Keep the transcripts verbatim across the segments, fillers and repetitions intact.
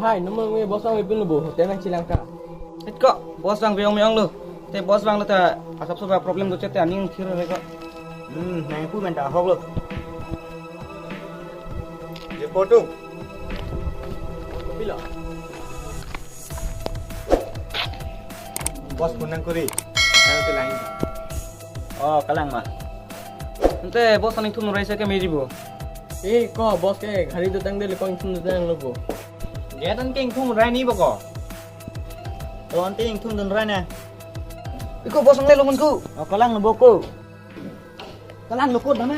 Hai, nomor nge boss vangve pin lo bo, hotel nangchelang ta. It ko, boss vangve ong me-ong lo. Te boss vanglo ta asapso ba problem dochot te aning thir re ko. Hmm, nangpu men ta ahok lo. Ye potu. Pilo. Boss phone nangkuri. Nangchelang. Oh, kalang ma. Ante boss aning thum rai sa ke meji bo. Eh, ko boss ke gari dotang de lekong thum dotang lo bo. Gate an ke ingthum rai ni bo ko. To ante ingthum dun rai na. Iko boss ang le lo man ko. Oh, kalang lo bo ko. Kalang lo ko dana.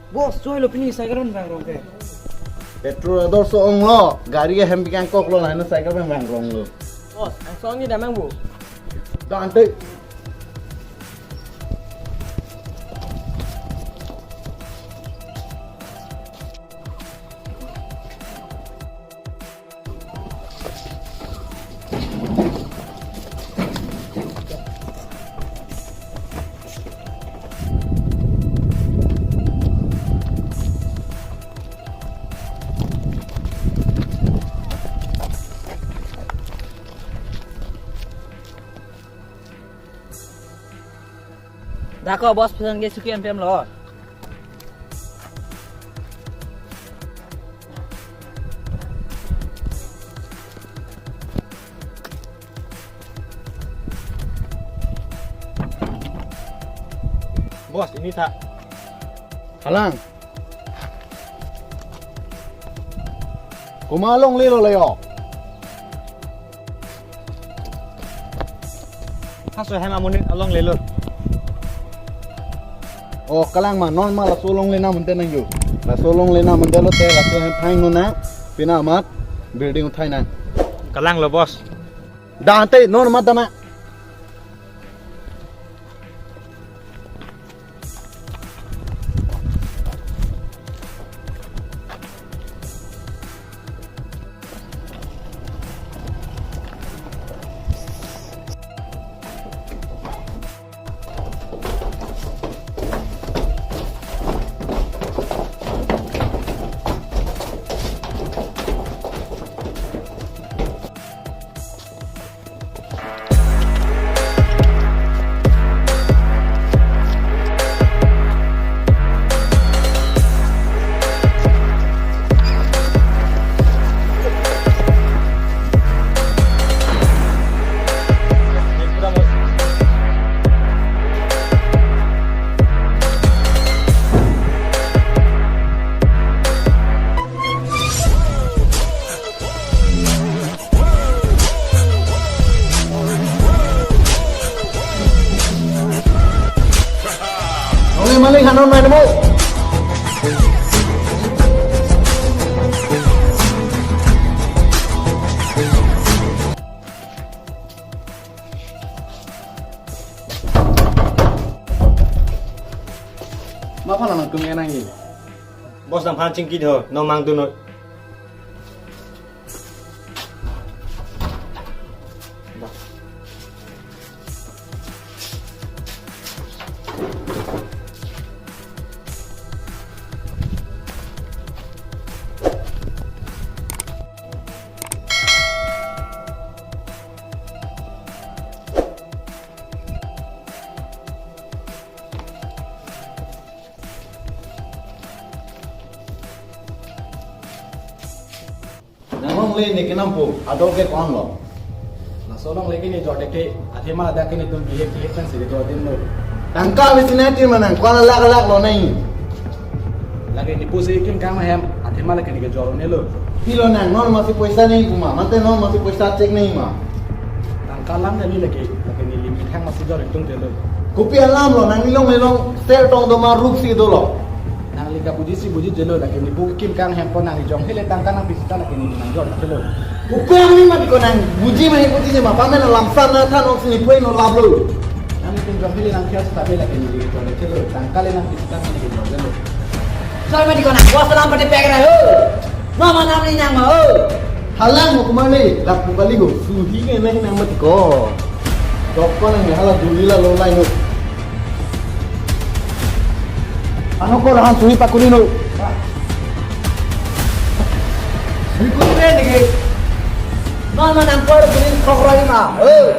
Boss, choi lo pini cycle an vang rong ke. Petrol ador so ong lo, gari ke hem bikang kok lo, lain cycle pen vang rong lo. Boss, ang song ni damang bu. Dante. Dako boss pesan ke suki M P M lo. Boss, ini ta. Kalang. Komat alongle lo le yo. Haso hem amonit alongle lo. Oh, kalang ma, non ma laso alongle na mente nang yo. Laso alongle na mente lo te, laso hem thang no na, pina amat building uthai na. Kalang lo boss. Dante, non ma dana. Oke, malik hanon main mo. Ma phan nangtum nangji. Boss nangphan chingki do, non mangdun noi. Nang alongle ne kenam pu, ador ke ko-an lo. Laso alongle ke ne jor deke, athema ladak ke netum bihek bihek pen si kejor din lo. Tangka le sina ti manang, ko-an lakh lakh lo nai. Lake ne pusi kin kang hem, athema lake ne kejor ne lo. Pilo nang, non masi poisa nai kuma, mate non masi poisa check nai ma. Tangka alam tani lake, lake ne limit hang masi jor itum te lo. Kopi alam lo, nang alongle along, ser tong do ma rup si do lo. Nangli Buji si buji jelo lake ne, bu kim kang hem ko nang jong hele tangka nang pisi ta lake ne nang jor jelo. Uko ami mati ko nang buji ma he buji je ma pamen lamsan na than ong sini poi no lablo. Nang kim jong hele nang kias ta be lake ne jor jelo. Tangka le nang pisi ta ne jor jelo. Sai mati ko nang, was lam pati pek ra ho. Mama nam ni nang ma ho. Halang mo kumali, lap bukali ho. Suhi ke nang nang mati ko. Dokon nang hala duli la lo lai ho. Ano ko rahan suhi pakunin ho. Suhi kunin deke. Mama nang ko kunin kok rai ma. Eh.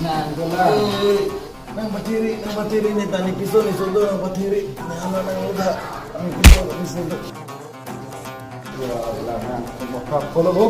Nang, gola. Oi, nang pathiri, nang pathiri ne tani piso ne sodo nang pathiri. Nang, nang, nang, udah. Nang piso, nang sodo. Ya, lah, nang, mau kap, kalau bu.